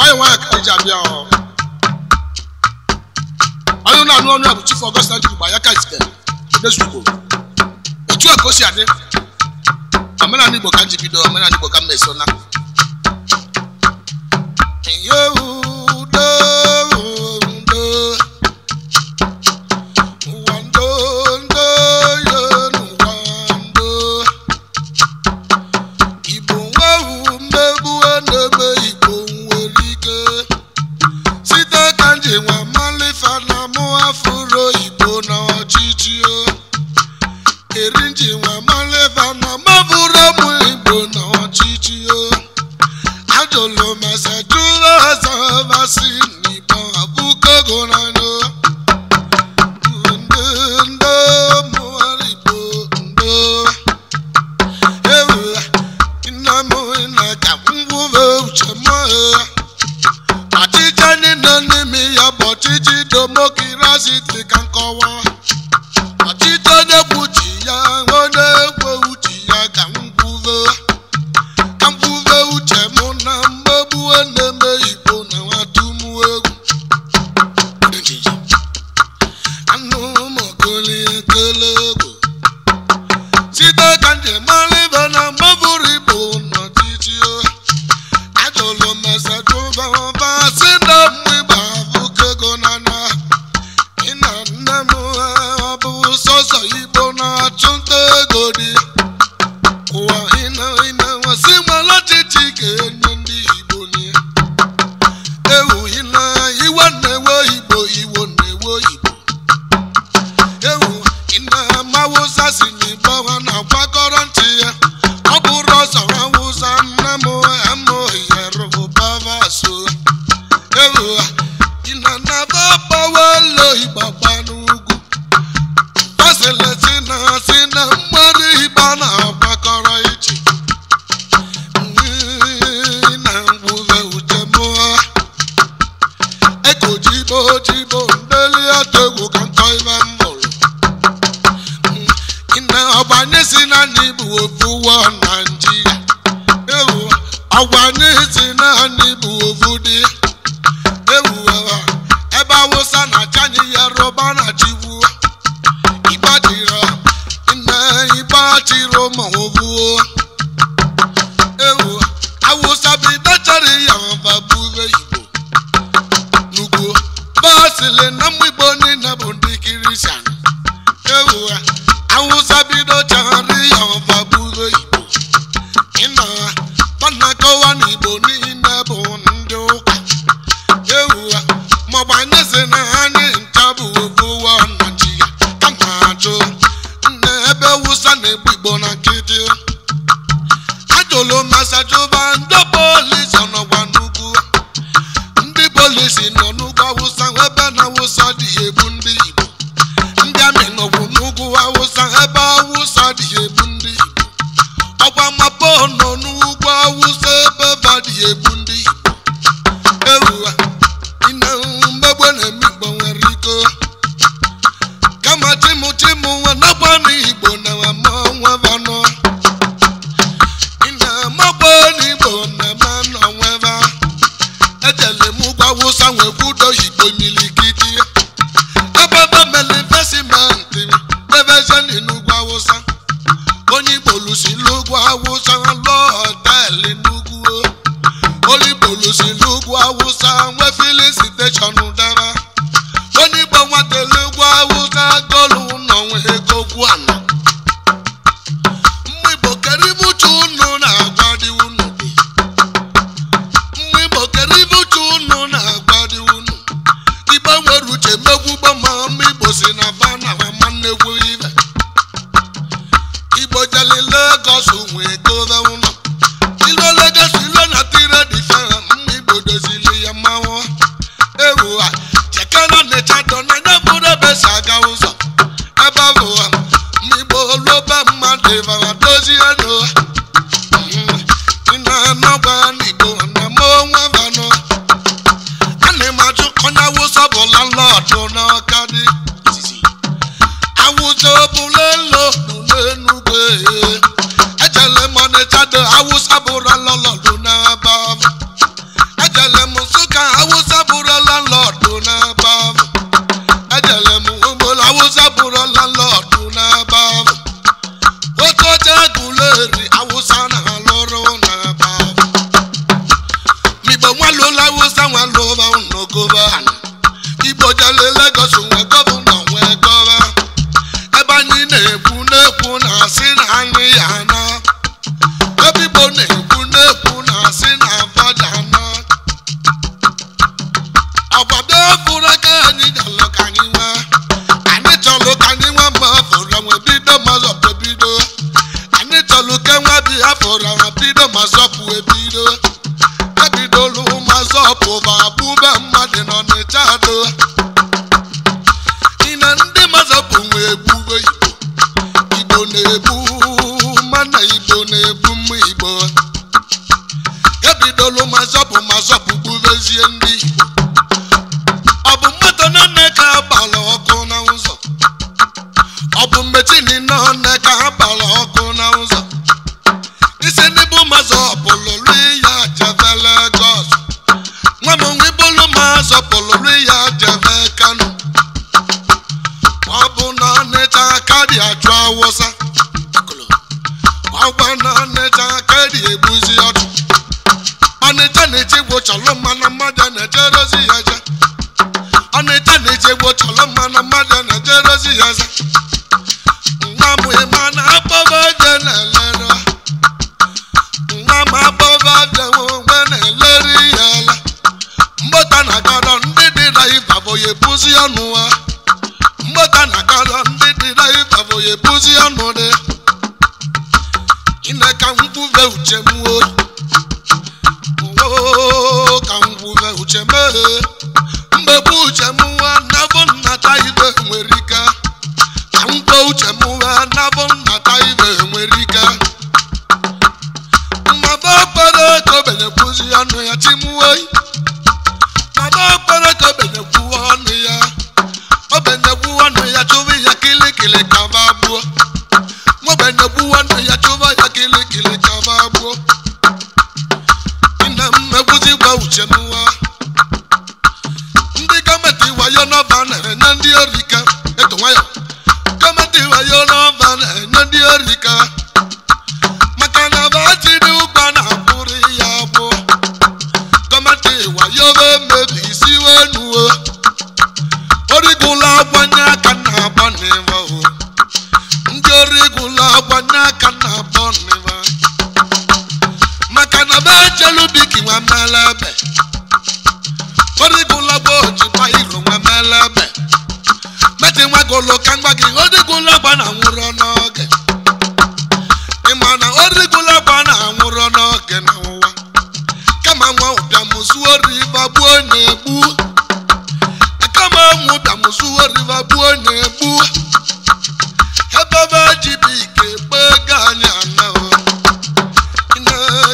Nwayọ nwayọ ka eji abịa ọ. Onye na-anụ ọnụ ya bụ Chief Augustine Jigba ya ka izitere Odezugbo. Otu a ka o si adị. Omenala Igbo ka m ji bido, omenala Igbo ka m na-eso na. Awụsa bụrụ lọlọdụ n'aba. Ejele m Nsụka. Awụsa bụrụ landlọdụ n'ebe ahụ. Otu oche Aguleri Awụsa na-alụrụ n'ebe ahụ. Migbo nwalụla Awụsa nwalụba n'ogoba ana. Igbo jele Lagos nwe gọvanọ nwe gọva. Ebe anyị na-ekwu na-ekwu na-asị na anyị ya na. Ebe Igbo na-ekwu na-ekwu na-asị na abaja na. Ọgbado fụrụ aka anyị jalụ ka anyị nwee. Anyị chọrọ ka anyị nwee mma fụrụ nwe bido ma zọpụ ebido. Anyị chọrọ ka nwe Biafra nwe bido ma zọpụ ebido. Ebidolu ma zọpụ ma bube mmadụ nọ n'Ịcha do. Ị na ndị mazọpụ nwe egbugbe Igbo. Igbo na-ebu mana Igbo na-ebu mma Igbo. Ebidolu ma zọpụ gbubezie ndị Igbo. Ọ bụ mmadụ nne ka agbara ọkụ na ụzọ. Ọ bụ mmechini nne ka agbara ọkụ na ụzọ. Isi n'ịbụ mazọpụlụ ya jeve Lagos. Nwa m nwe bụlụ mazọpụlụ ya jeve Kano. Ọ bụ na Ọnịcha aka dị achụ Awụsa. Ọ bụ na Ọnịcha aka dị egbuzi ọchụ. Ọnịcha na-echegbu chọlụ mmanụ mmadụ na-ejerozi ya eje. Ọnịcha na-echegbu chọlụ mmanụ mmadụ na-ejerozi ya eje. Nwa m ịma na akpọba je na-elere. Nwa m akpọba je nwe na-eleri ya ele. Mgbọta na-akọrọ ndị dị na ịba bụ ya ebuzi ọnụ ha. Mgbọta na-akọrọ ndị dị na ịba bụ ya ebuzi ọnụ dị. Ine ka nkwube uche m o. Ka nkwube uche m ee. Mgbegbu uche m nwa nabụ nnata ibe nwere ike. Ka nkwe uche m nwa nabụ nnata ibe nwere ike. Mmaba okpere ka obenyekwuzi ọnụ ya chimuwe. Mmaba okpere ka obenyekwu ọnụ ya. Obenyekwu ọnụ ya chụwa ya kilikili ka ba gbuo. Nwobenyekwu ọnụ ya chụwa ya kilikili ka ba gbuo. Nne m ekwuzi gwa uche m nwa. Ndị gọọmenti wayo n'ọba na-enye ndị orika eto nwayọ. Gọọmenti wayo n'ọba na-enye ndị orika. Maka na ba jiri ụgba na-abụrụ ya bụ. Gọọmenti wayo emebi isi wenuo. Origula agbanye aka na-abọ n'ịwa o. Ndị origula agbanye aka na-abọ n'ịwa. Maka na be echelubiki nwa mele ebe. Origula gba ojikwa iro nwa mele ebe. Meti nwa golo ka ngwa gị origula gba na nwụrụ n'oge. Ị ma na origula gba na nwụrụ n'oge na ụwa. Kama nwa ụbịam zuo riva gbuo na-egbu. Kama nwa ụbịam zuo riva gbuo na-egbu. Ebe be ji bụ ike gbe ego anyị ana o.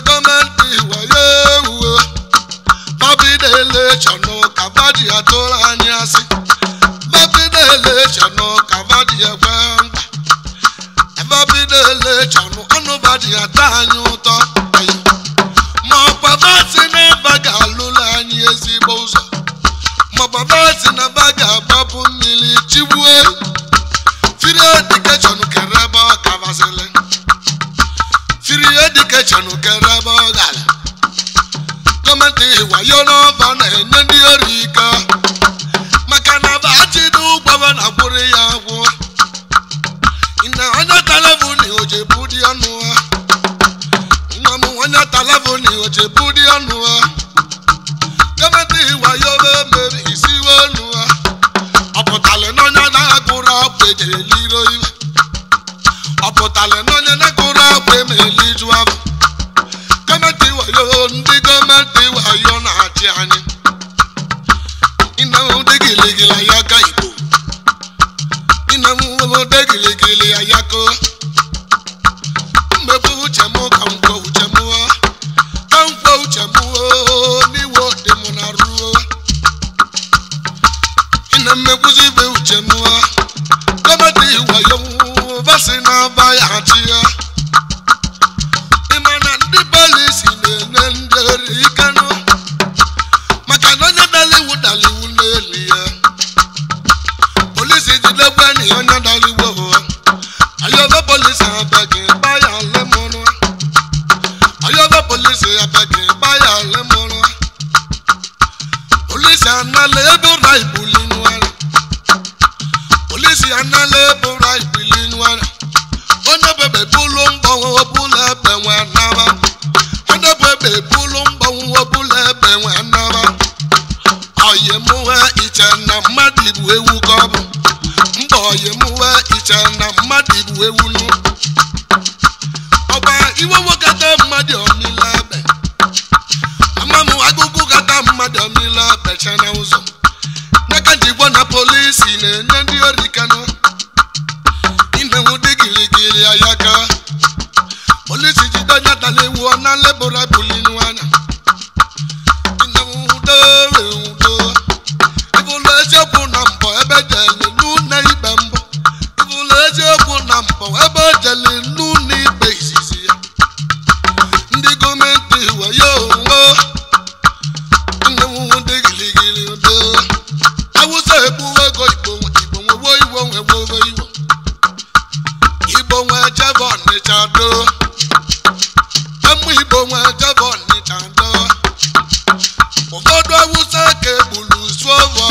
Gọọmenti wayo ewuo. Babido elechọnụ ka baji atụrụ anyị asị. Babido elechọnụ ka baji ekwe mkpa. Babido elechọnụ ọnụ baji ata anyị ụtọ. Ma ọkwa basị na ebe ga-alụlụ anyị ezigbo ụzọ. Ma ọkwa basị na ebe ga-agbapụ mmiri chigbue. Free education kere ebe ọ kabasịlị. Free education kere ebe ọ gara. Gọọmenti wayo n'ọba na-enye ndị ọrụ ike. Maka na ba achịdo ụgbọba na akwụrụ ya agwụ. Na onye talabụ na oje budi ọnụ ha. Nwa m onye talabụ na oje budi ọnụ ha. Gọọmenti wayo emeri isi wenu ha. Ọ pụtalị na onye na-agụrụ akwụ ejere liro iwe. Ọ pụtalị na onye na-agụrụ akwụ emeli ju afọ. Gọọmenti wayo ndị gọọmenti wayo na-achị anyị. Ịna ndị giligili ayaka Igbo. Ịna ndị giligili ayaka. Mmegbu uche m ka m kwuo uche m o. Ka m kwuo uche m o n'iwe dị m na ruo. Ịna mmekwuzi ibe uche m o. Gọọmenti wayo basi na-aba ya achị ya. Ịma na ndị polisi na-enye ndị ori ike nụ. Maka na onye dara iwu dara iwu n'elu ya. Polisi jidekwe ni onye dara iwe ụwa ayọba polisi abịaghị gbaya lemụrụ ayọba polisi abịaghị gbaya lemụrụ polisi anala ebe ụra ibuli nwere polisi anala ebe ụra ibuli nwere onye bebe bulu mbọnwụ ọbụla ebe nwe naba onye bebe bulu mbọnwụ ọbụla ebe nwe naba oyimụwe iche na mmadụ ibu ewu ka ọ bụ mba oyimụwe iche na mmadụ ibu ewu nụ ọgba iwe wokata mmadụ ọmịla ebe amamụ agụgụ gata mmadụ ọmịla ebe cha na ụzọ n'aka njikwa na polisi na-enye ndị ori kanụ inenwu dị giligili ayaka polisi jide onye tara ewu ọ na lebụra bulinu anya inenwu udo ịbụla eziokwu na mbọ ebe jele n'ụlọ ikpe mbụ ịbụla eziokwu na mbọ ebe jele n'ụlọ ikpe izizi ya ndị gọọmenti wayo onwe inenwu dị giligili udo awụsa egbuwe ego igbo igbo nwewo iwo nwewo iwo igbo nwe jebe ọnịcha do emu igbo nwe jebe ọnịcha do ụfọdụ awụsa ka egbulu suo ọkụ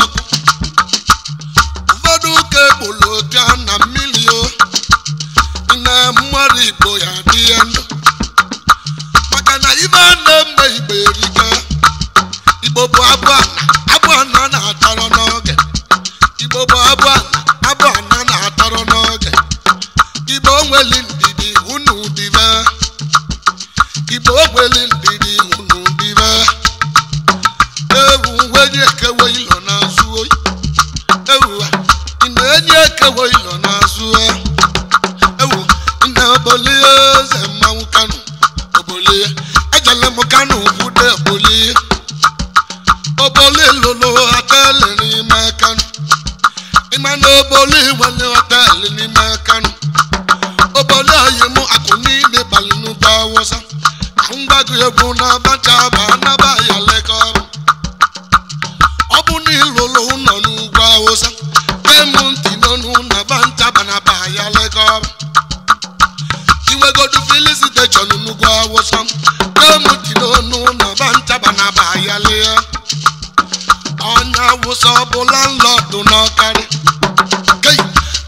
ụfọdụ ka egbulu bịa na mmiri o na mmadụ igbo ya dị ya ndụ maka na ibe a na-eme igbo erika igbo bụ abụ ana abụ ana na-atarọ n'oge igbo bụ abụ ana abụ ana na-atarọ n'oge igbo nweli ndidi unu dibe igbo nweli ndidi unu dibe ewu wenye ekewe ilo n'azụ oyi ewu ị na-enye ekewe ilo n'azụ ewu ị na-eboli eze mmanwụ kanu oboli ejele m kanu kwude eboli oboli lụlụ họteelụ n'ime kanu ịma na oboli nwere họteelụ n'ime kanu oboli oyi mụ akụ niile balị n'ugbo awụsa ngwago egwu na abacha ba anaba ya lekọrọ ọ bụ na ịlụlụ ụlọ n'ugwu awụsa gee m ntị n'ọnụ na banta banaba ya lekọrọ inwegodu filin steshọn n'ugwu awụsa gee m ntị n'ọnụ na banta banaba ya lee onye awụsa ọbụla nlọdụ n'ọkarị kei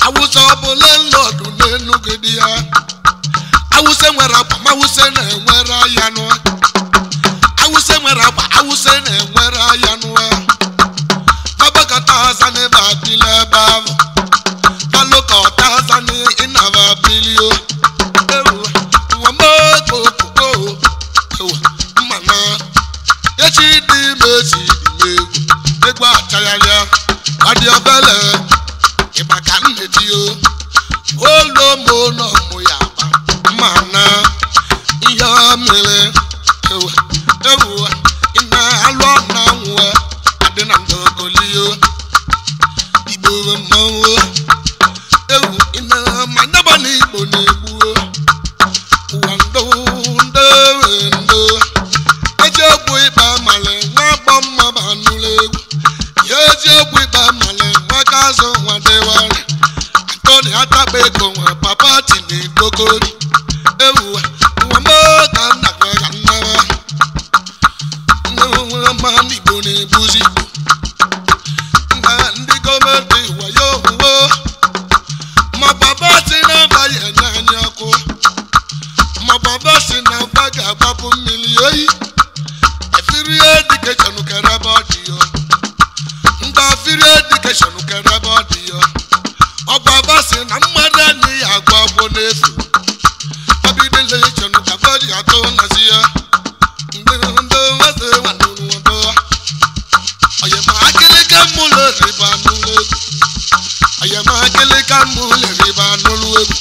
awụsa ọbụla nlọdụ n'enugwu dị ya awụsa nwere akwa ma awụsa na-enwere ya nụ awụsa nwere akwa awụsa na-enwere ya nụ babakata aza n'ebe adịla ebe ahụ balụkọta aza n'ịnaba bilio ewu nwamokokoko ewu mmana echi dị ime esi dị m egwu egwu achagharịa ọdị obele ịgba ka m na-eti o olomo n'ọmụ ya agba mana ihe mere ewu ewu ị na-alụ na nwa adị na ndogolio igbo mmanwụ ewu ị na-amanyaba na igbo na-egbu ụwa ndo ndo ndo eziokwu ịkpa mali nwa agbọ mma ba nụrụ egwu ya eziokwu ịkpa mali nwa ka azụ nwa dịwarị Antoni atakpa ego nwa papa tini gogori ewu nwa m ka nna gwa ka nnara nwa ma igbo na-ebuzi na ndị gọọmenti wayo uwe ma papa si na abaghị enye anyị ọkụ ma papa si na aba ga-agbapụ mmiri oyi efiri edikeshọn kere ebe ọ dị yo mgbe afiri edikeshọn kere ebe ọ dị yo ọgba sị na mmadụ anyị ya agụ akwụkwọ n'efu ọbidilechọn ka bọdị atọ nazi ya mgbe ndị eze nwanụrụ oyema akịlịka mụlụ riba n'ụlọ egwu oyema akịlịka mụlụ riba n'ụlọ egwu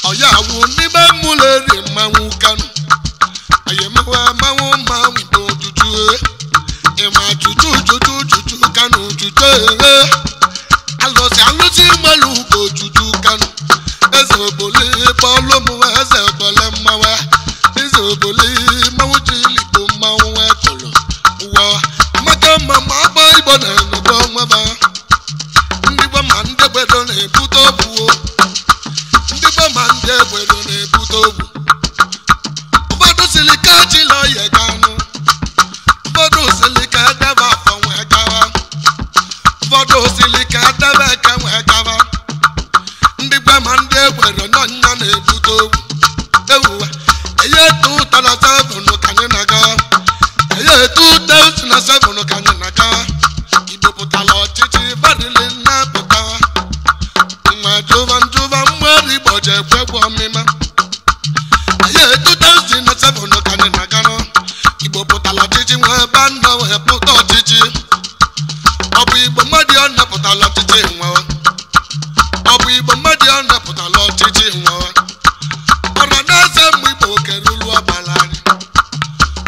ọya awụ n'ime mụlụ eri mmanwụ kanu oyema mmanwụ mmanwụ igbo juju ịma juju juju juju kanu juju ee alụsị alụsị nwere ugo juju kanu eze ogboli bọọlụ mụ eze ogbole mmanwụ eze ogboli mmanwụ jiligbo mmanwụ ekolo ụwa amaka mma ma agba igbo na-emebe onweba ndị gbo ma ndị gbedo na-ebute na-egwere n'ọnya na-ebute ogwu ewuwa eye 2007 ka anyị na-aga eye 2007 ka anyị na-aga Igbo pụtara ọchịchị badili na-apụta nwa jụva njụva mmadụ Igbo ji ekwegbu ọmịma eye 2007 ka anyị na-aga Igbo pụtara ọchịchị nwa ebe nọ wee pụta ọchịchị ọ bụ Igbo mmadụ ọ napụtala ọchịchị nwa ọ bụ Igbo mmadụ ọ napụtala ọchịchị nwa ọra na-eze mgbe Igbo kerulu ọbala anyị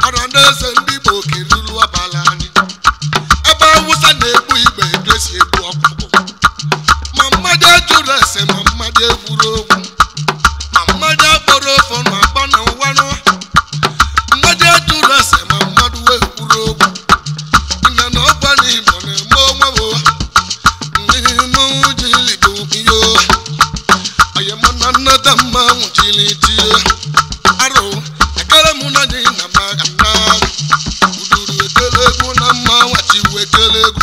ọra na-eze ndị Igbo kerulu ọbala anyị ebe Awụsa na-egbu Igbo etu esi egbu ọkụkọ ma mmadụ ejuru ese ma mmadụ ekwuru okwu ma mmadụ akpọrọ ofe na akpọ na ụwa n'ụwa mmadụ ejuru ese ma mmadụ wee kwuru okwu nne na ọgwa na Igbo na-eme onwe bụ mmiri jiri bụ iyo oyemana nnata mmanwụ jiri tie arụ ekele mụ na dị na maka na uduru ekele egwu na mmanwụ achiwu ekele egwu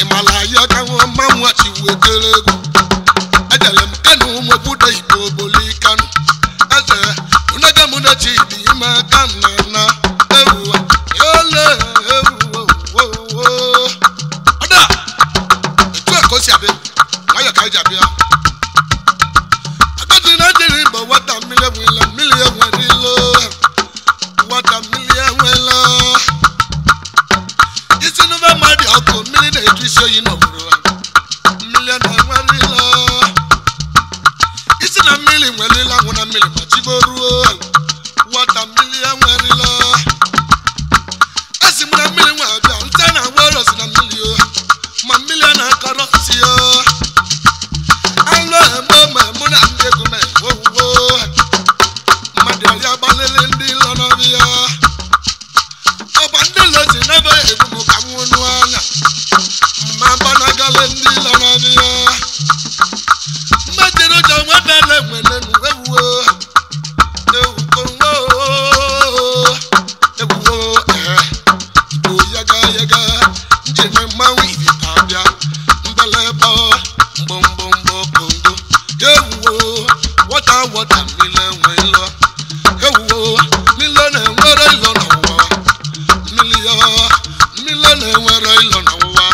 ịmala ya ka nwa mmanwụ achiwu ekele egwu ejele m kanu nwekwude Igbo oboli kanu eze unege mụ na chi dị ime aka m na na ewu ele ewu ọda etu a ka o si abịa nwayọ ka anyị ji abịa agadi na jiri Igbo wata mmiri enwela mmiri enwere ilo wata mmiri enwela isi n'ụba mmadụ ọkụ mmiri na-eju isi oyi n'obodo ha mmiri na-enwere ilo isi na mmiri nwere ilo anwụ na mmiri ma chibo ruo wata mmiri enwere ilo esi m na mmiri nwe abịa nte na agba si na mmiri o ma mmiri a na-akọrọ si o alụ eme ma mụ na ndị egwu m ewuwo mmadụ ya gbalịrị ndị lọ n'ọbịa ọba ndị lọ si n'ebe egwu m ka m nwụnụ anya mma gbanagala ndị lọ n'ọbịa mmejiri ụjọ nwetara enwelenu ewuwo ewuko ewuwo ee Igbo yaga yaga njem mmanwụ ibita abịa mbelebe mgbomgbomgbo kongo ewuwo wọta wọta mmiri enwe ịlọ ewuwo mmiri na-enwere ịlọ n'ụwa mmiri ya mmiri na-enwere ịlọ n'ụwa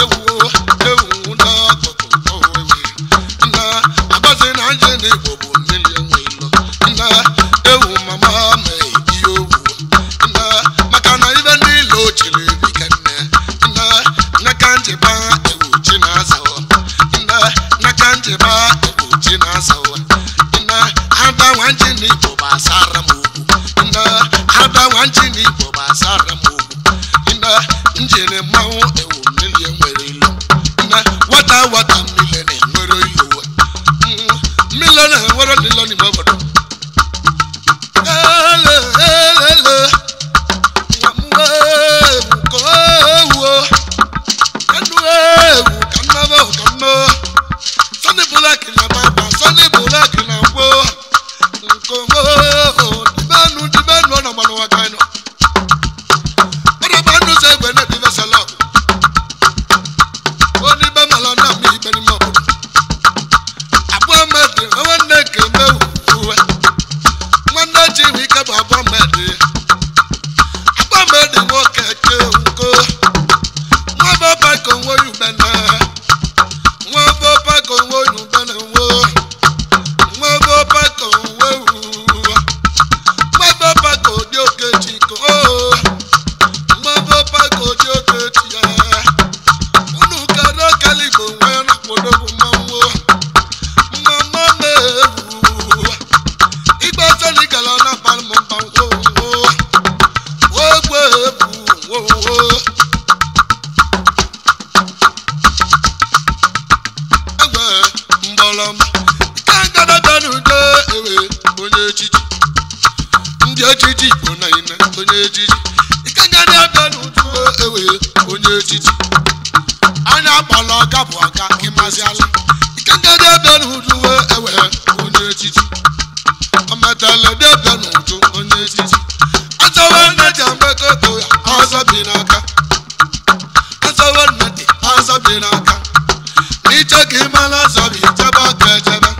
ewuwo ewu na akụkụ ewe nna agbazi na nje na Igbo bụ mmiri enwe ịlọ nna ewu mama ma ihe owu nna maka na ibe ndị ilo chiri dike nne nna nneka njeba ewu chi na-aza nna nneka njeba ewu chi na-aza nna ada nwanji na Igbo bụ asara m okwu nna ada nwanji na Igbo bụ asara m okwu nna njiri mmanwụ ewu mmiri enwere ilu nna wata wata mmiri na-enwere ilu mmiri na-enwere n'ilo n'ime obodo ele ele nwanne Chiwike bụ Abamedi Abamedi nwoke ke nko nwa baba ka onwe ya ubene nwa baba ka onwe ya ubene nwo nwa baba ka onwe uwa nwa baba ka odi oke chi ko nwa baba ka odi oke chi ya unu kara kala Igbo nwee na kpodogwu mmanwụ mama na-ewu igba sani gala na palmọmpa wo wo ogbe ebu wo wo egbe mgbọlọm ike ngadabanude ewe onye echichi ndị echichi Igbo na ime onye echichi ike ngadabanude ewe onye echichi anya akpọla ọga bụ ọga ịmaziala ike ngadabanude ewe onye echichi ọmọtẹlẹ dẹbẹ n'uju onye echichi azawa nne ji agbekọtọ ya ọzọ bi n'aka azawa nne dị ọzọ bi n'aka n'iche ka ịmara ọzọ bụ ichebe aka echebe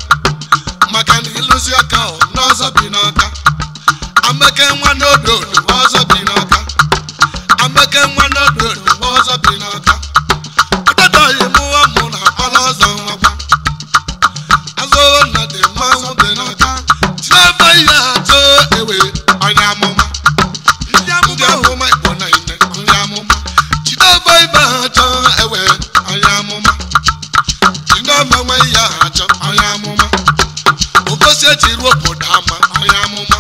mmanwụ dị n'aka tinebe ihe atọ ewe onye amụma ndị amụma Igbo niile ndị amụma jidebe ibe ha chọọ ewe onye amụma jidebe nwe ihe ha chọọ onye amụma ogosi ejiri obodo ama onye amụma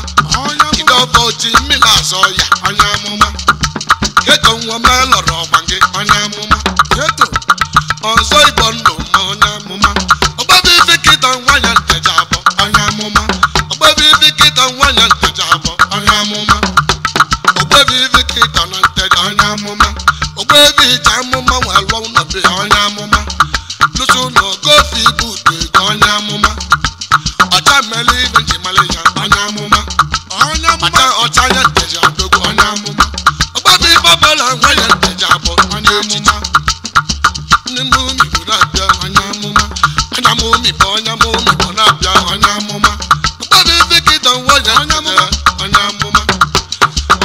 jidebe oji mmiri azọ ya onye amụma keto nwa melọrọ ọgba gị onye amụma ọzọ Igbo ndụ ma onye amụma ọgbebe ife kịta nwa ya nteja abọ onye amụma ọgbebe ife kịta nwa ya nteja abọ onye amụma ogbebe ife kịta na nteja onye amụma ogbebe ije amụma nwe lụọ ụlọ be onye amụma lụsụ ụlọ gofi ibu ego onye amụma ọcha mmele ibe njimale ya onye amụma ọcha ọcha ya nteja odogwu onye amụma ọgbebe ife ọbụla nwa ya nteja abọ onye amụma ndị mụmi bụ na-abịa onye amụma onye amụmi bụ onye amụmi bụ na-abịa onye amụma ọgbebe ife kịta nwa ya nteja onye amụma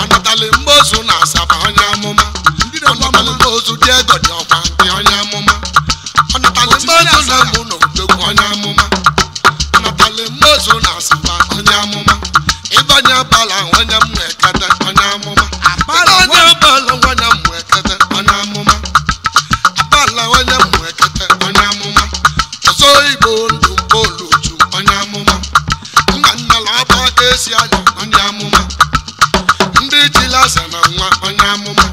ọnatali mgbozu na asaba onye amụma ọnatali mgbozu dị ego dị ọkwa ndị onye amụma ọnatali mgbozu na mbụ na odogwu onye amụma ọnatali mgbozu na asaba onye amụma ịbanye abala onye mmụ ekete onye amụma ịbanye abala onye mmụ ekete onye amụma abala onye mmụ ekete onye amụma ọzọ Igbo ndụ mpoluchu onye amụma nna nna la ọba aka esi anya onye amụma ndị jiri asa na nwa onye amụma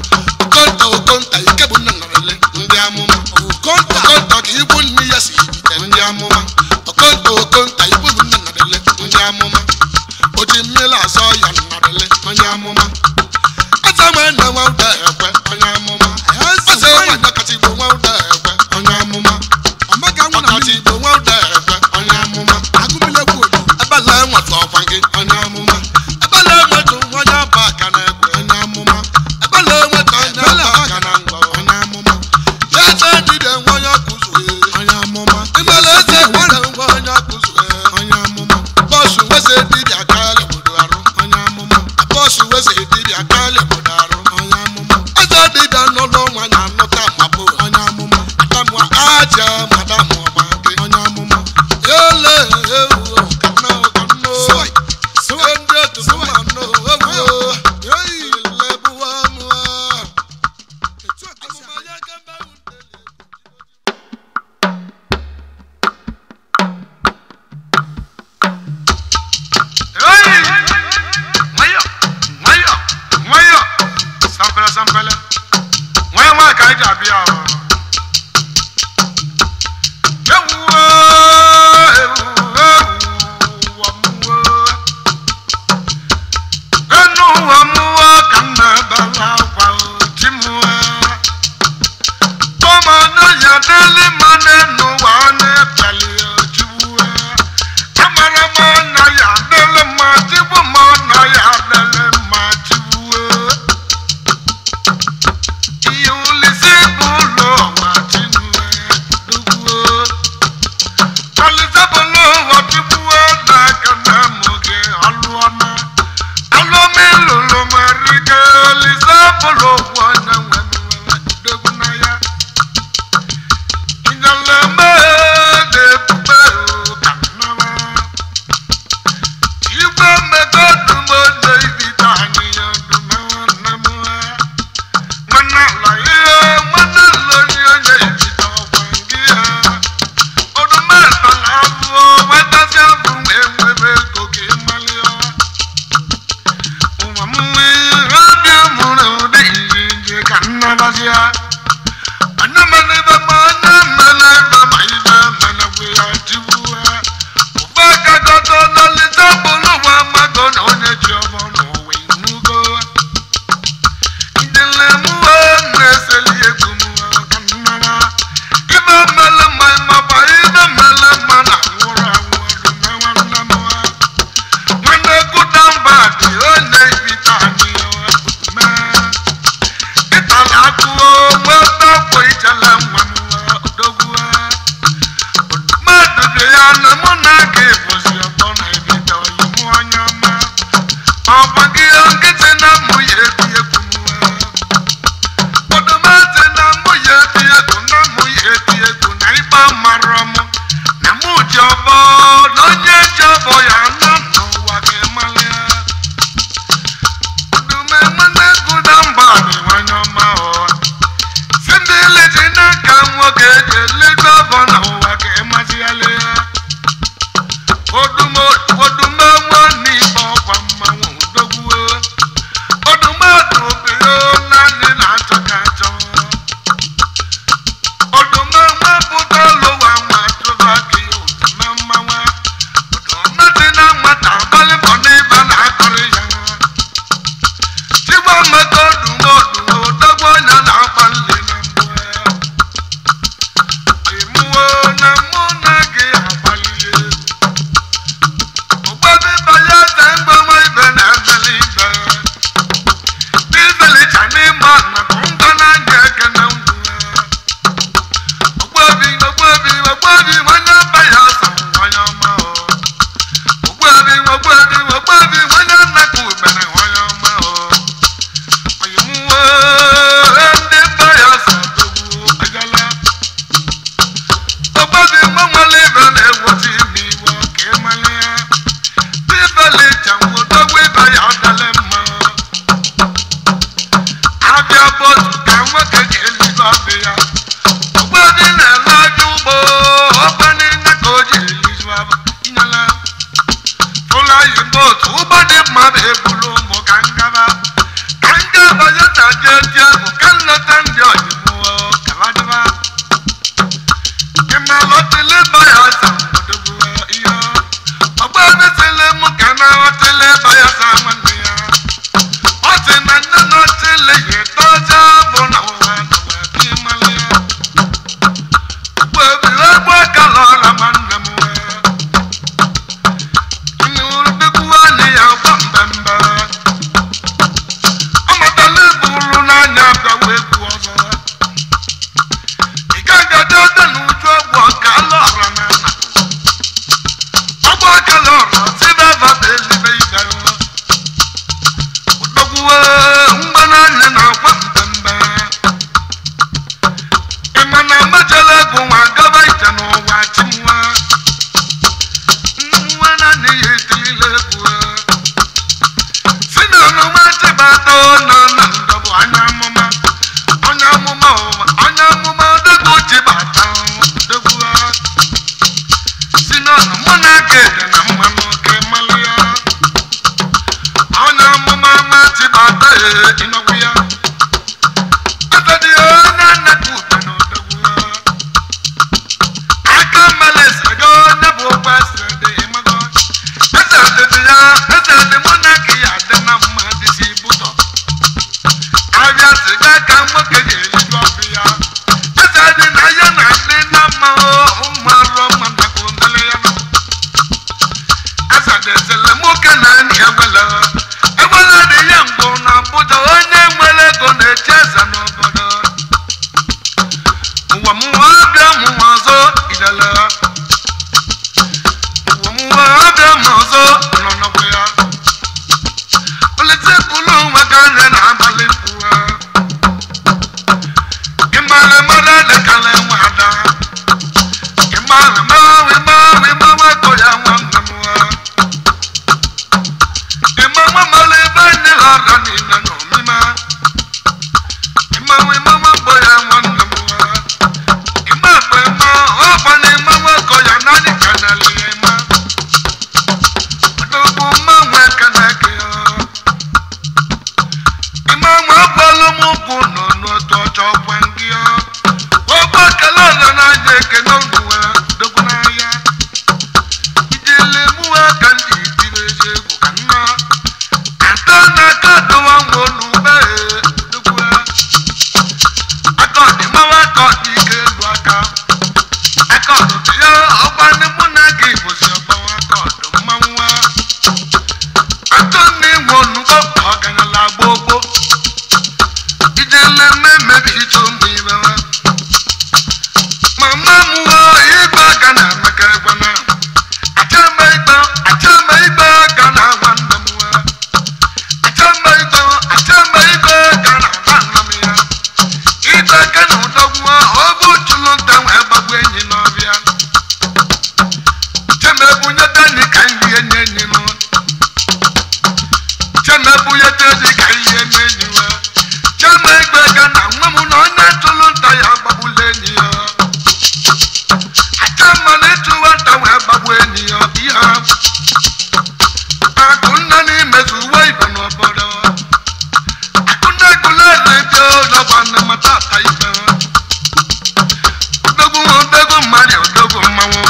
okonta okonta ike bụ nna nọrọle ndị amụma okonta okonta ka igbu nne ya si ibite ndị amụma okonta okonta igbu bụ nna nọrọle ndị amụma oji mmiri azọ ya nọrọle onye amụma eze nwanne nwa ụda ekwe onye amụma eze nwanne kacha igbo nwa ụda ekwe onye amụma ọkacha igbo nwa ụda ekwe onye amụma ebele nweta ọkwa gị onye amụma ebele nweta onye aba aka na-ekwe onye amụma ebele nweta onye aba aka na ngwa onye amụma eze dibịa nwa onye akụzue onye amụma imele eze dibịa nwa onye akụzue onye amụma bọsụ weze dibịa kalị obodo arụ onye amụma bọsụ weze dibịa kalị obodo arụ onye amụma eze dibịa n'ụlọ nwa na-anụta mabụ onye amụma adamụ aja madamụ ọma gị onye amụma ele ewu kanụ kanụ ndị otu mmanụ ewu lebuwa mụa amụma ya kemgbe Nwayọ, nwayọ, nwayọ, sampele sampele. Nwayọ nwayọ ka anyị ji abịa o. Ewuwo, ewuwo, ewuwo mụwo. Enu ụwa mụwo ka m na-ebela akwa o, chi mụọ. Tọma na ya dịlị ma n'enu ụwa na-ebeli o, chi mụọ. Amara m na ya adịlị mma, chigbu m na ya adịlị mma, chigbuo. Ihe ulisi bụ ụlọ ọwa chinwe dugbuo. Olise bụ ụlọ chigbuo n'aka na mụ gị ọlụ ọma. Alụ m ịlụlụ m erike, olise bụrụ ụgwọ onye nwe m nwere dogbu na ya. Ngalama na-ebube ka nnama. Igwe mmekọ dumo na-ebite anyị ya dumo nna m ha. Nwanne ala ihe, nwanne ala onye onye ebite ọkwa gị ya. Ọdụmeta na-abụọ, nwetasị abụ wee nwebe ego ka ị malị ya. Ụwa m nwee, abịa mụrụ ụdị nje ka nnabazia. Mara mụ na mụ ji ọbọ na onye ji ọbịa ya. Ogbebi na-ele aja ugbo ọgba niile ka o ji elizu aba inyela. Fụlayi bootu ụgbọ dị mma bụ ebulu ụmụ ka ngaba. Ka ngaba ya na jee dị egwu ka nleta ndị ọyịmụọ kalajaba. Ịmalọtịlị bayasa odogwu ihe. Ogbebi sịlị mụ ka na ọtịlị bayasa nwanne ya. Ọ sị na nne na ọtịlị ya etocha bụ na ụwa na ụwa ka ịmalị ya. Ogbebi egwu akala ọra nwanne m wee. Amatala ebulu n'anya bịawa egwu ọzọ. Ị gaghị ede n'uju ọgwụ ọka ala ọra na ana. Ọgwụ akala ọra sibe vaba elibe ibe. Odogwu mgbananya na-agwa mbembe. Ị ma na mejela egwu nwa gaba ije n'ụwa chinwa. Nwa naanị ya etilila egwu. Si na ọnụma chibata nọ na ndọbụ anya amụma. Onye amụma ụwa, onye amụma odogwu chibata odogwu. Si na ọnụmụ na aka ede na mmanụ oke mmalụ ya. Onye amụma nwa chibata ịnọgwu ya. Eze dị onye nnekwu ute na odogwu ya. Aka mmalese gị onye bụ okwu asịrị dị ịmago. Eze dị ya, eze dị mụ na gị ya dị na mma dịsi bụtọ. Abịa sịga ka nwoke ga-eriju ọfị ya. Eze dị na ya na adị na mma o, mma rụọ mma nakwa omele ya nọ. Eze dị sịlị nwoke na enyi ewele. Ewele dị ya mgbo na Abuja, onye nwere ego na-echi eze n'obodo. Ụwa m nwa abịa m nwa ọzọ idele. Ụwa m nwa abịa m ọzọ nọ n'ọkwa ya. Olite bụlụ onwe ka nne na-abalị mkpu. Ịmara mara dịkala nwa ada. Ịmara mara ịmara ịmara ko ya nwanne m nwa. Ịmara mara ebe anyị ghọrọ niile na omima. Ịmara ịmara mbọ ya nwanne m nwa. Ịma akpa ịma ọkpa na ịma nwakọ ya naanị ka n'ala ya ịma. Odogwu mmanwụ eke na-eke ya. Ịma nwa abalụ m ụkwụ nọ n'otu ọjọọ gwa gị ya. Ọgba ekele ọzọ n'anya ekene ndụwa dogwu n'ahịa. Ijele mụwa ka ndị itiri ezi egwu ka nna. Ata na aka dọwa nwa n'ube dogwu ya. Aka ọdị mawa aka ọdị ike elu aka. Aka ọdụ dị ya ọgba ndị mụ na gị bụzi ọgbawa aka ọdụ mmanwụ a. Atọ na ịnwe onugbo ọganyala gbogbo. Ijele mmebi icho mgbe ibewa. Mama m wo igbe aka na emeka egwe na. Achọma igbe achọma igbe aka na nwanne m nwa. Achọma igbe achọma igbe aka na nwanne m ya. Igbe aka na ụdọgwu ọ bụ chụlụ nta wee gbagbu enyi n'ọbịa. Chemebunye tani ka nri enye enyi m. Chemebunye tani ka ihe enye enyi m. Chema igbe aka na nwa m na onye chụlụ nta ya gbagbula enyi ya. Achọma na ịchụwa nta wee gbagbu enyi ya ihe. Akụnna n'imezu uwe ibe n'obodo. Akụnna egwula eze bịa ụlọ na mata ata ibe. Odogwu odogwu mmadụ odogwu mmanwụ.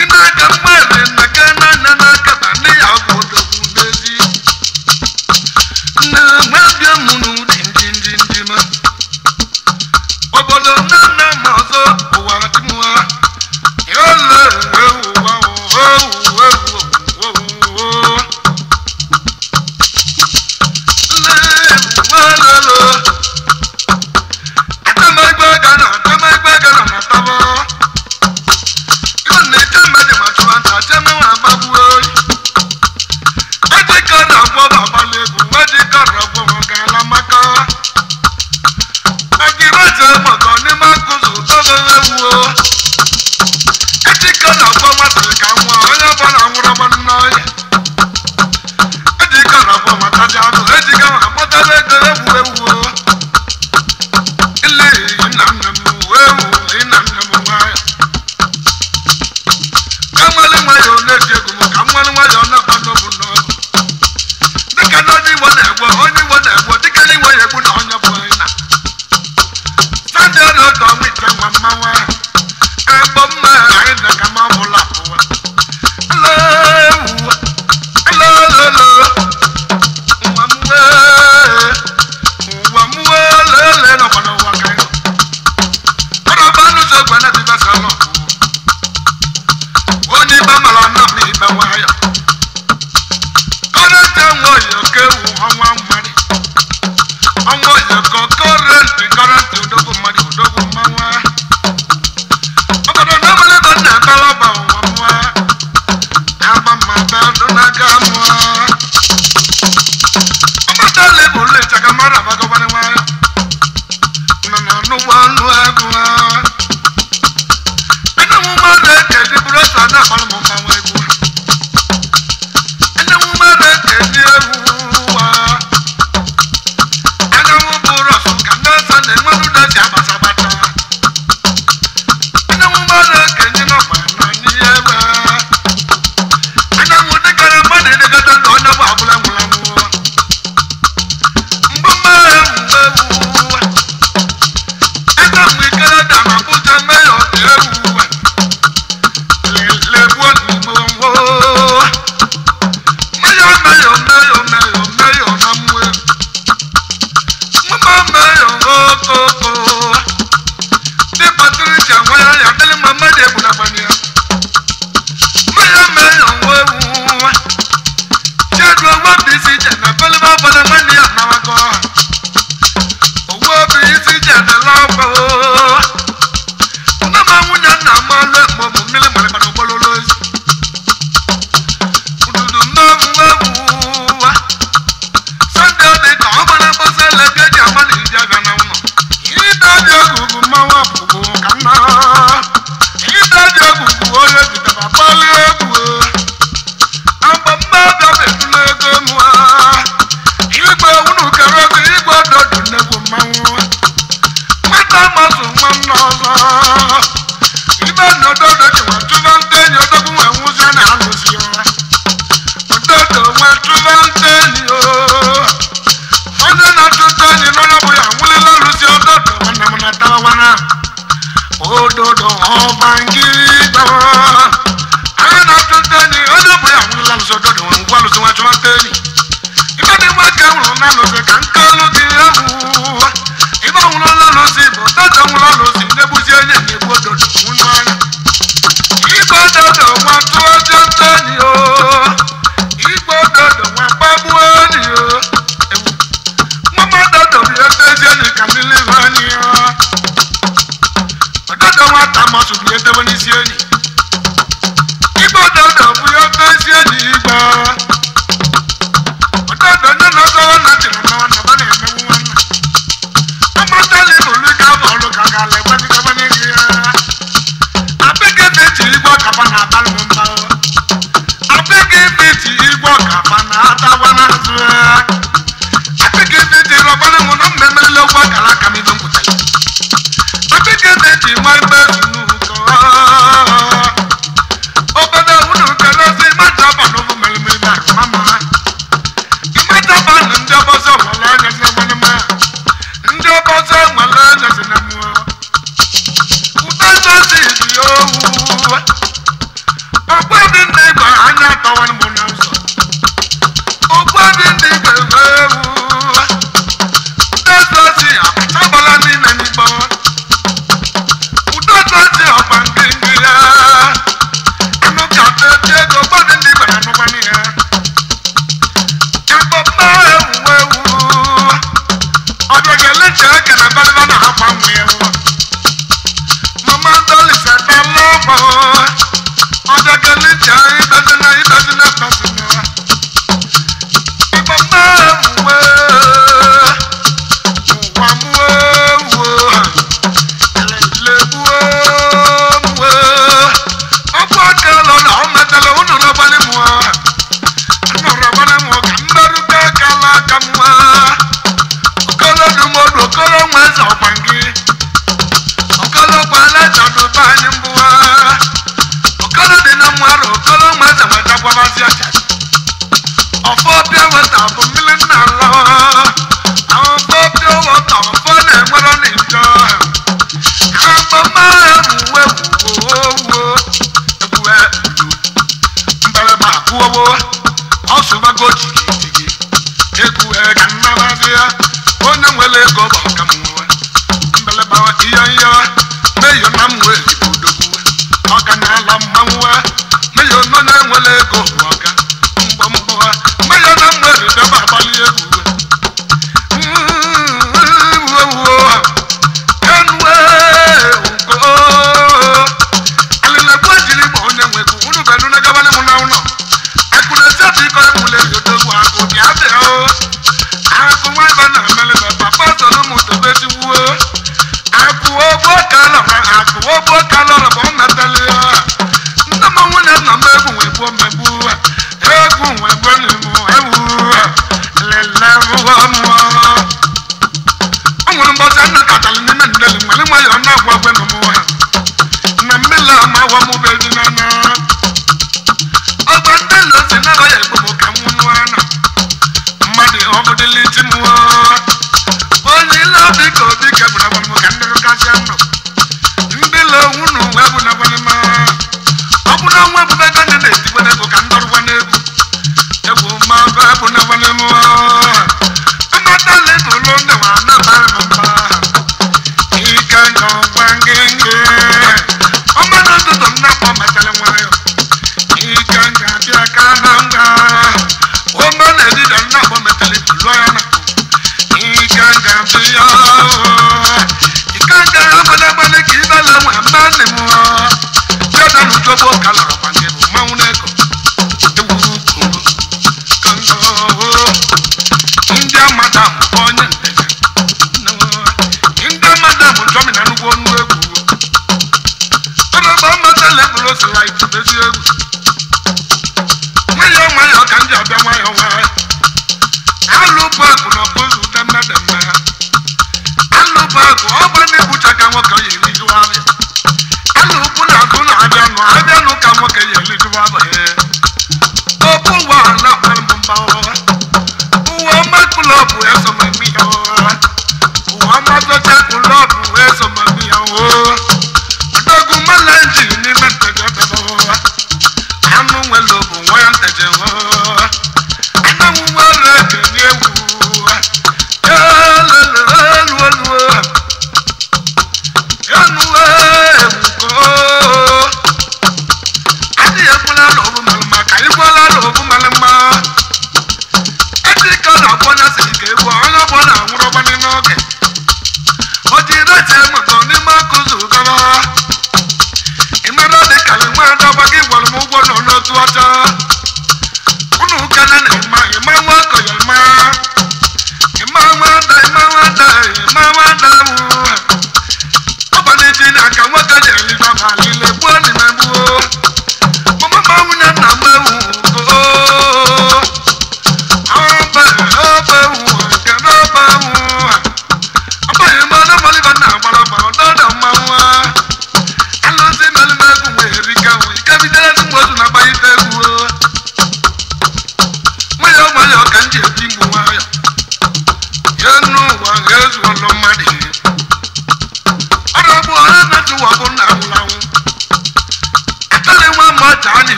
Ị na-aga mmadụ na ka na n'aka na nne ya bụ odogwu n'ezi. Nne nwa bịa mụ n'ụdị ndị ndị ndị ma. Obodo nna nna m ọzọ ụwa dị m nwa. Yole ụwa ụwa ụwa ụwa. Ejika na-akpọtara ego egwu egwu. Ile nna nna Ka mmalụ nwayọọ na-eti egwu m, ka mmalụ nwayọọ na-akpa n'obu n'ọgụ. Dịka na onye Igbo na-egbo, onye Igbo na-egbo, dịka na Igbo ya egbu na onye bụ onye na. Sunday n'oge ọnwa ite nwa mmanwụ ahụ. Egbo mma anyị na ka ma ọbụla pụwa. Alo, alo, alo, nwa m wee, ụwa m wee, lele nọkwa n'ụwa ka anyị nọ. Ọrụ ọba n'ụzọ egwu na-ebiba salọ pụwa. Onye ikpe mara na bụ ikpe nwayọ. Kọrịta nwa oyoko ewu ọnwa mmadụ. Ọnwa oyoko kọrịntị kọrịntị odogwu mmadụ odogwu mmanwụ. Obodo na ọbụla ebe nna ebere ọba ụwa mụọ. Agba mma be ndụ n'aka mụọ. Ọmata le bụ ụlọ ịchaka mmadụ abagọbanye nwayọ. Nọ na n'ụgbọ ọnụ egwu ha. Ene mmadụ eke dị bụrụ ose a na-akpọrọ m mmanwụ egwu. Ene mmadụ eke dị egwu ụwa. Anyanwụ bụrụ ọsụ ka ndị ọsọ na-enwere ụda si agbasa agbata. Anyanwụ mmadụ eke nye n'ọgba na n'ihe egbe. Anyanwụ dịkara mmadụ edekọta ndụ onye bụ abụla nwụrụ anwụ. Mgbe mmadụ ewu ewu. Anyanwụ ikere da na Abuja mee ya ọ dị ewu. Nwunye nna m alụ ma ọ bụ mmiri mara gbara ogbololo ozi. Ibe nọdọdọ ji nwa tụba ntenyi odogwu nwe nwụzi na alụsị ya. Ododo nwe tụba ntenyi o. Onye na-atụta enyi n'ụlọ bụ ya nwụlịla alụsị ododo nwanne m na-atawa nwana. Ododo ọba ngịgba. Onye na-atụta enyi onye bụ ya nwụlịla alụsị ododo nwe ngwa alụsị nwa tụba ntenyi. Ibe dị nwa ka nwụrụ na alụsị ka nke ọlụ dị egwu. Ibe nwụrụ alụsị bụ ododo nwụrụ alụsị na-egbuzi onye na-egbu ododo nwụnụ anya. Igwe ododo nwa tụọ ọjọọ ntenyi o. Igwe ododo nwa gbagbuo enyi o. Ewu. Mama ododo bụ ebe ezi enyi ka mmiri hụ enyi ya. Ododo nwata masụ bụ edewe n'isi enyi. Igwe ododo bụ ebe ezi enyi igwe. Ododo onye na-azọrọ na chịrị n'ọnwa na ọ na-emegbu nwanna. Ọmatali bụ olu ka bụ ọlụ ka ga-ala ekwesịkwa n'ego ya. Abegede ji igwe ọkapa na-abalị m mba. Abegede ji igwe ọkapa na-atawa n'azụ ya. Abegede ji rọbana mụ na mmemelele ụgwọ akara aka m ibe m kwutere. Abegede ji nwa igbe n'ụkọ. Obodo unu kelezi mmadụ ọba n'ụbụ merimeri na mama. Mmadụ ọba na ndị ọbọzọ nwere anya si na mma. Ndị ọbọzọ nwere anya si na mmụọ. Udozi dị owu. Ọgbọ dị ndị Igbo anya atọwa mụ na ụzọ. Ọgbọ dị ndị Igbo ewu. Udozi agbala n'ime n'igbo. Udozi ọgba ngịngị ya. Anụ ka tete ego ọgbọ dị ndị Igbo na-anụkwanụ ya. Igbo mma ewu ewu. Ọbịa ga-eleche aka na balịba na akwa nwa ya. Mama Dolly said, I love her. Ọjọ́ kẹlẹ́ jẹ́ ìdásínà ìdásínà pàṣínà. Ìbọn máa ń wé, wà mú wò, lè bú wé. Ọ̀pọ̀ kẹlẹ́ lọ́nà ọmọ ẹ̀tẹ̀lẹ̀ ó nọ̀rọ̀ balẹ̀ mú wa. Nọ̀rọ̀ balẹ̀ mú kà ń bẹ̀rù kẹ́kẹ́ ká mú wa. Ọkọlọ́dúnmọ́dún ọkọlọ́mọ ẹ̀sẹ̀ ọ̀pàǹgì. Ọkọlọ́pàá alájọ̀dún bá yín bú wa. Ọkọlọ́dún náà mú arọ. Obere ụmụeze nwetakwamazi acha. Ọfọ pịa weta bụ mmiri nna alọ. Ọfọ pịa weta ọfọ na-enwere n'ijọ. Agbama ewu ewu ewu ewu mbeleba akwụwo ọsụbago jigijigi egwu ka nnabazi ya onye nwere ego bụ ọka mmụọ mbeleba ihe ihe meyo na m wee odogwu ọka na-ala mmanwụ meyo na onye nwere ego bụ ọka mgbọmgbọ meyo na m wee debe agbalị egwu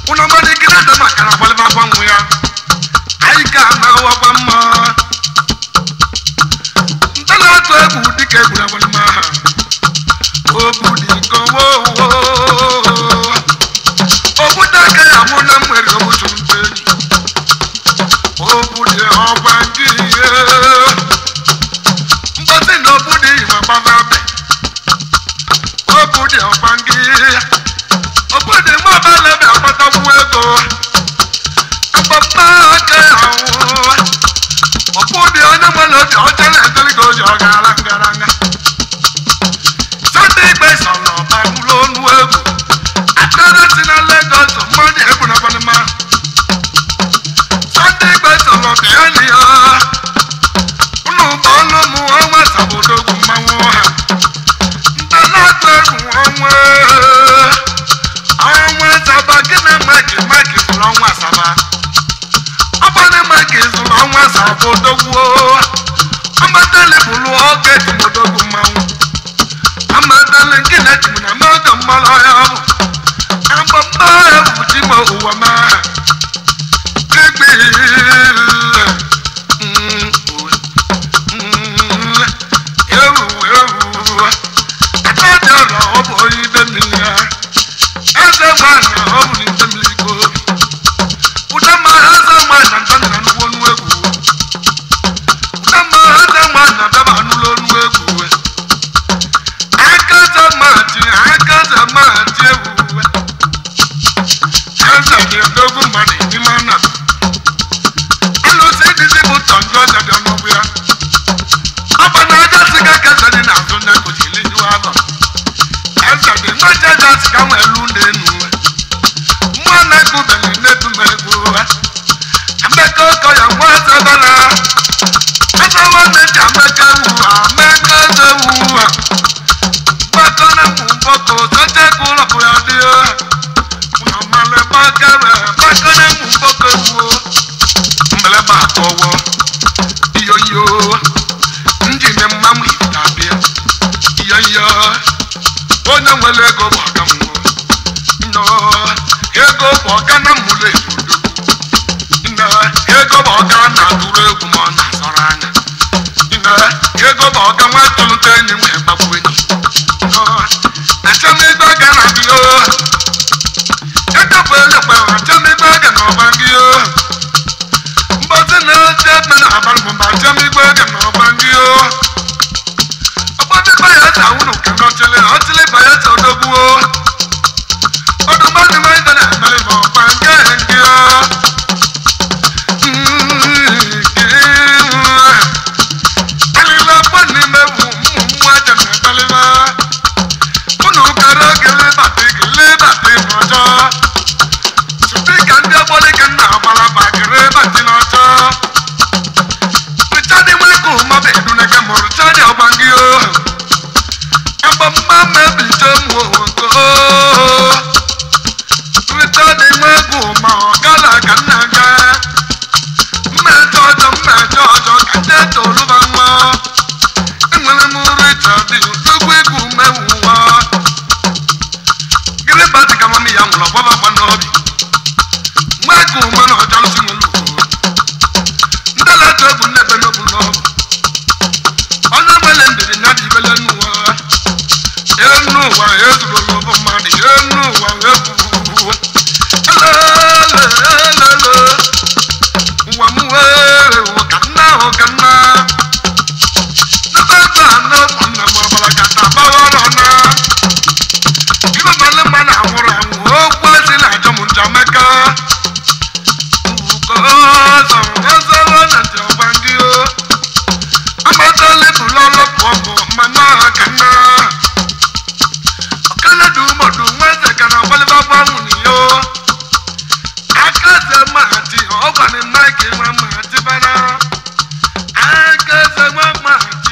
Ụnụ mmadụ ike na-ada maka na agbalịba agbanwe ya. Anyị ka na-awakwa mma. Nta na-atụ egwu dịka egwuru agbalịma ha. Ogbudikowo ogbute aka ya mụ na nwere otu mpe enyi. Ogbudi ọgwa gị mgbozi na ogbudi ma gbava be. Ogbudi ọgwa gị ogbudi nwa ọbala ebe agbatakwu ego. Agbamma aka ya nwụ. Ogbudi onye nwere obi ọcha na-eteli gị oji ọ ga-ara ngara nga. Sunday ikpe sọ̀rọ̀ ọba nwụrụ ọnụ egwu. Akara si na Lagos mmadụ egwu na Panama. Sunday ikpe sọ̀rọ̀ bịa na ya. Unu bụ ọnụ mụ ọnwa sabodogwu mmanwụ ha. Nta na-atụ egwu ọnwa. Ọnwa Asaba gị na Mike Mike zụrụ ọnwa Asaba. Ọgbani Mike zụrụ ọnwa sabodogwu. Amatele bụrụ ọka ejimodogwu mmanwụ. Amatele nke na-ejim na mmadụ mmanụ ya bụ. Agbamma bụ chi ma ụwa ma. Egbe ewu ewu. Ata dị ọrụ ọ bụ onye ibe mmiri ya. Eze nwanyị ọ bụ n'ite mmiri ka obi. Ụda mma eze nwanyị na nta na nnukwu ọnụ egwu. Ụda mma eze nwanyị na daba n'ụlọ ọnụ egwu. Aka mati, aka mati ewu. Eze dị odogwu mmadụ n'ime ana. Alụsị dịzị bụ tọnjọ ọja dị ọnụọgụ ya. Ọba na aja sị ka aka eze dị n'azụ nne kụchiri ihu azọ. Eze dị nwa jaja sị ka nwee elu na enu. Nwa na-egwubeli na-edu m egwu. Amaka ọkọ ya nwa eze bala. Eze nwanne ji amaka ewu, amaka eze ewu. Bakana mumboko sote kula kuyadio. Unamale bakare bakana mumboko wo. Mbele bakowo. Iyo yo. Njine mmamu itabia. Iyo yo. Onye nwere ego bụ ọga mmụọ. No, ego bụ ọga na mmụlọ ebudo. No, ego bụ ọga na-atụrụ egwu ma ọ na-asọrọ anya. No, ego bụ ọga nwa tụlụta enyi nwee gbagbu enyi. Achọmigbe ga na gị o. Ekepụ elekwe achọmigbe ga na ọgba gị o. Mgbozi na oche ekpe na abalị mgbe achọmigbe ga na ọgba gị o. Ọgbọdị bayelsa wụnụ nke n'ọchịlị ọchịlị bayelsa odogwu o. Ọdụmọdụ nwanyị na emere ma ọgba nke nke o. Alịla gbọ n'ime bụ ụmụ mmụọ aja na ebalịla. Unu kara gele bate gele bate n'ọjọ. Sipika ndị ọgbọlị ka nna agbalaba gere bate n'ọjọ. Richard Nweko mabe edunege mụrụ Richard ọgbangi o. Agbamma mebido m ogo. Richard Nweko ma ọ gala ka nna ga. Mmejọ ọjọ mmejọ ọjọ ka ndị etoluba nwa. Enwere m Richard odogwu egwu mewu nwa. Gịnị bati ka mami ya nwụrụ ọgbaba gba n'obi. Nweko ma na ọjọ nsị nwere ugo. Ndị na-atụ egwu nnebe n'obu n'ọbụ. Onye nwere ndidi na dị ibele n'ụwa. Enu ụwa ezuru ụbụ mmadụ, enu ụwa egwu. Elelelele. Ụwa m wee ka nna ahụ ka nna. N'ebe ebe a n'ọbụ nna m ọbara ka nta gbawara na. Ibe mmadụ mma na-anwụrụ anwụ, okwu ezi na-ajọ m njọ meka. Ugo ọzọ, ọzọ na ntị ọgba gị o. Amatala ebula ọlọpụ ọgụ, mmanụ ahụ ka nna. Ọkala dị ụmọdụ nwa eze ka na-agbalịba gbanwụ n'iyo. Aka eze mahati, ọgwanị Mike nwa mahati bara. Aka eze nwa mahati.